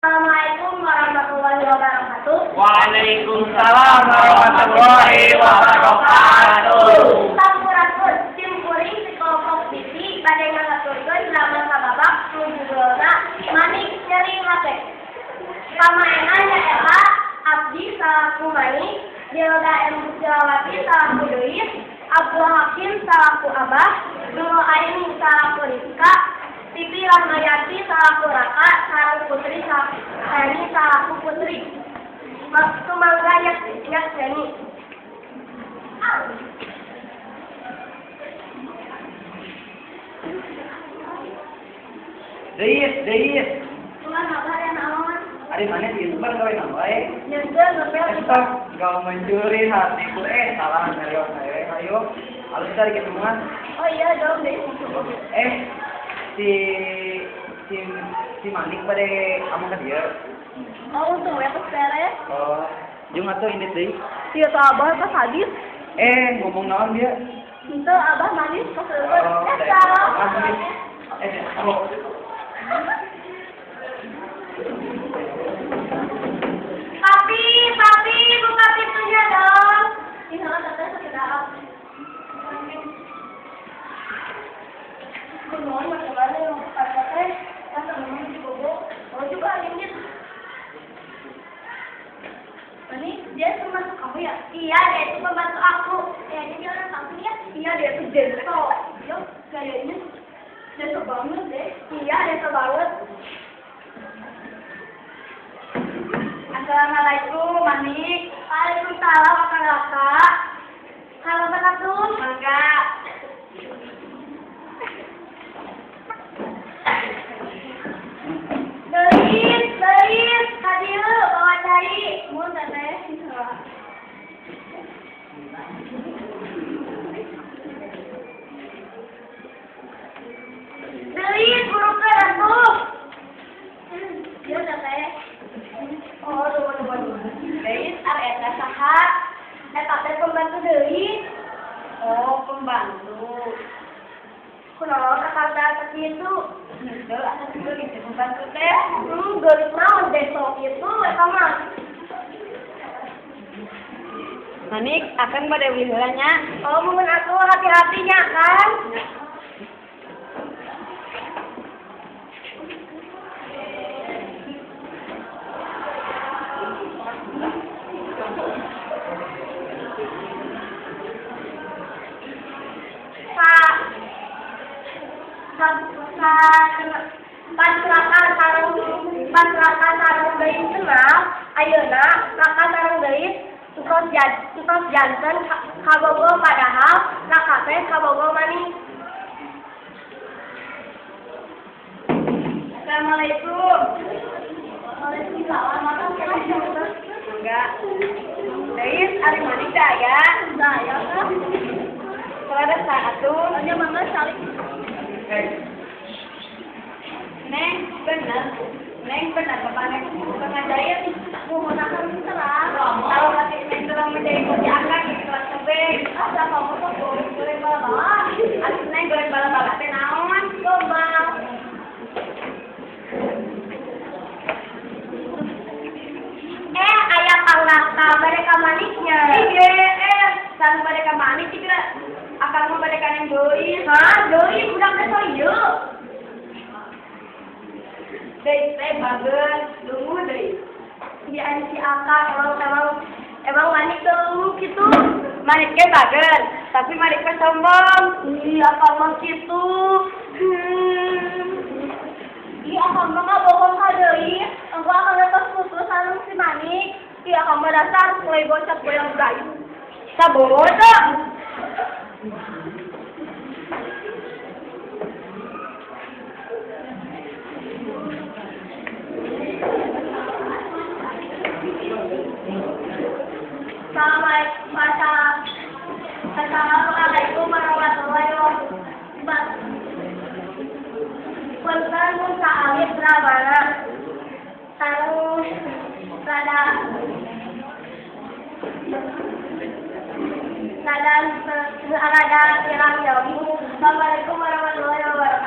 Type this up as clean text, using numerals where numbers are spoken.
Assalamualaikum warahmatullahi wabarakatuh. Waalaikumsalam warahmatullahi wabarakatuh. Sampurasun, sim kuring ti kelompok hiji bade ngahaturkeun drama sababak nu judulna Manik Nyeri Hate. Pamaenna nyaeta Abdi salaku Manik, Dilda M. Silawati salaku Deis, Abdul Hakim salaku Abah, Nurul Aini salaku Rizka, Pipi Rahmayati salaku Raka, sareng Putri Sani salaku Putri. Sumangga nyakseni. Deis, Deis. Tuhan abah dan naon? Ari mana di YouTuber gawe naon wae? Nyengkeun ngepel. Stop, gak mencuri hatiku. Eh, salah serius saya. Ayo, halus cari ketemuan. Oh iya dong, deh. Eh, si si si Manik pada kamu ke dia. Oh, untung we tos beres. Oh, jeung atuh indit deui. Iya tuh abah pas habis. Eh, ngomong naon dia? Henteu abah manis pas leuweut. Oh, Eh, salah. Eh, oh. Papi, papi, buka pintunya dong. Ih, salah teteh sakit daap. Kunaon macam mana yang pada teh? Pas ngomong di bobo. Oh juga indit. Manik, dia pembantu kamu ya? Iya, dia itu pembantu aku. Kayaknya dia orang kampung ya? Iya, dia itu desa. Iya, kayaknya desa banget deh. Iya, desa banget. Assalamualaikum, Manik. Waalaikumsalam, Akang Raka. Halo, Pak Katun. Mangga. Deis, Deis, kadieu bawa cai. Mun teteh. Deis, burukeun atuh. Ieu teteh. Oh, aduh, aduh, aduh. Deis, ari eta saha? Eta teh pembantu Deis. Oh, pembantu. Kunaon akang teh sakitu? Henteu, asa geulis teh pembantu teh. Geulis naon besok itu eta mah. Manik, akang bade uli heula nya. Oh, mun atuh hati-hati nya kan. Sa sa sa pas Raka sareng pas Raka sareng Deis kenal, ayeuna Raka sareng Deis entos janten kabogoh padahal Raka teh kabogoh Manik. Assalamualaikum. Waalaikumsalam. Mangga. Deis, ari Manik teh aya? Daya kah? Salah atuh. Nya mangga salik. Neng, bener. Neng bener, bapak neng bukan ngajain. Muhun akang terang. Tahu hati neng terang menjadi kunci akang di kelas tebing. Ah, siapa mau sok goreng bala-bala? Aduh, neng goreng bala-bala teh naon? Gombal. Eh, aya Kang Raka bade ka Maniknya. Iya, eh, sareng bade ka Manik cik akang mah bade ka neng deui. Hah, deui budak desa ieu. Deui teh bager, lungu deui. Iya si Akang emang emang emang Manik tuh gitu. Manik ge bager, tapi Manik mah sombong. Iya, akang mah gitu. Iya, akang mah ngabohong ka deui. Engko akang tos putus sareng si Manik. Iya, akang mah dasar mulai bocap goyang gayu. Sabodo. Assalamualaikum Assalamualaikum warahmatullahi wabarakatuh. Punten mun saalit dramana sareng rada rada rada kirang nyambung. Assalamualaikum warahmatullahi wabarakatuh.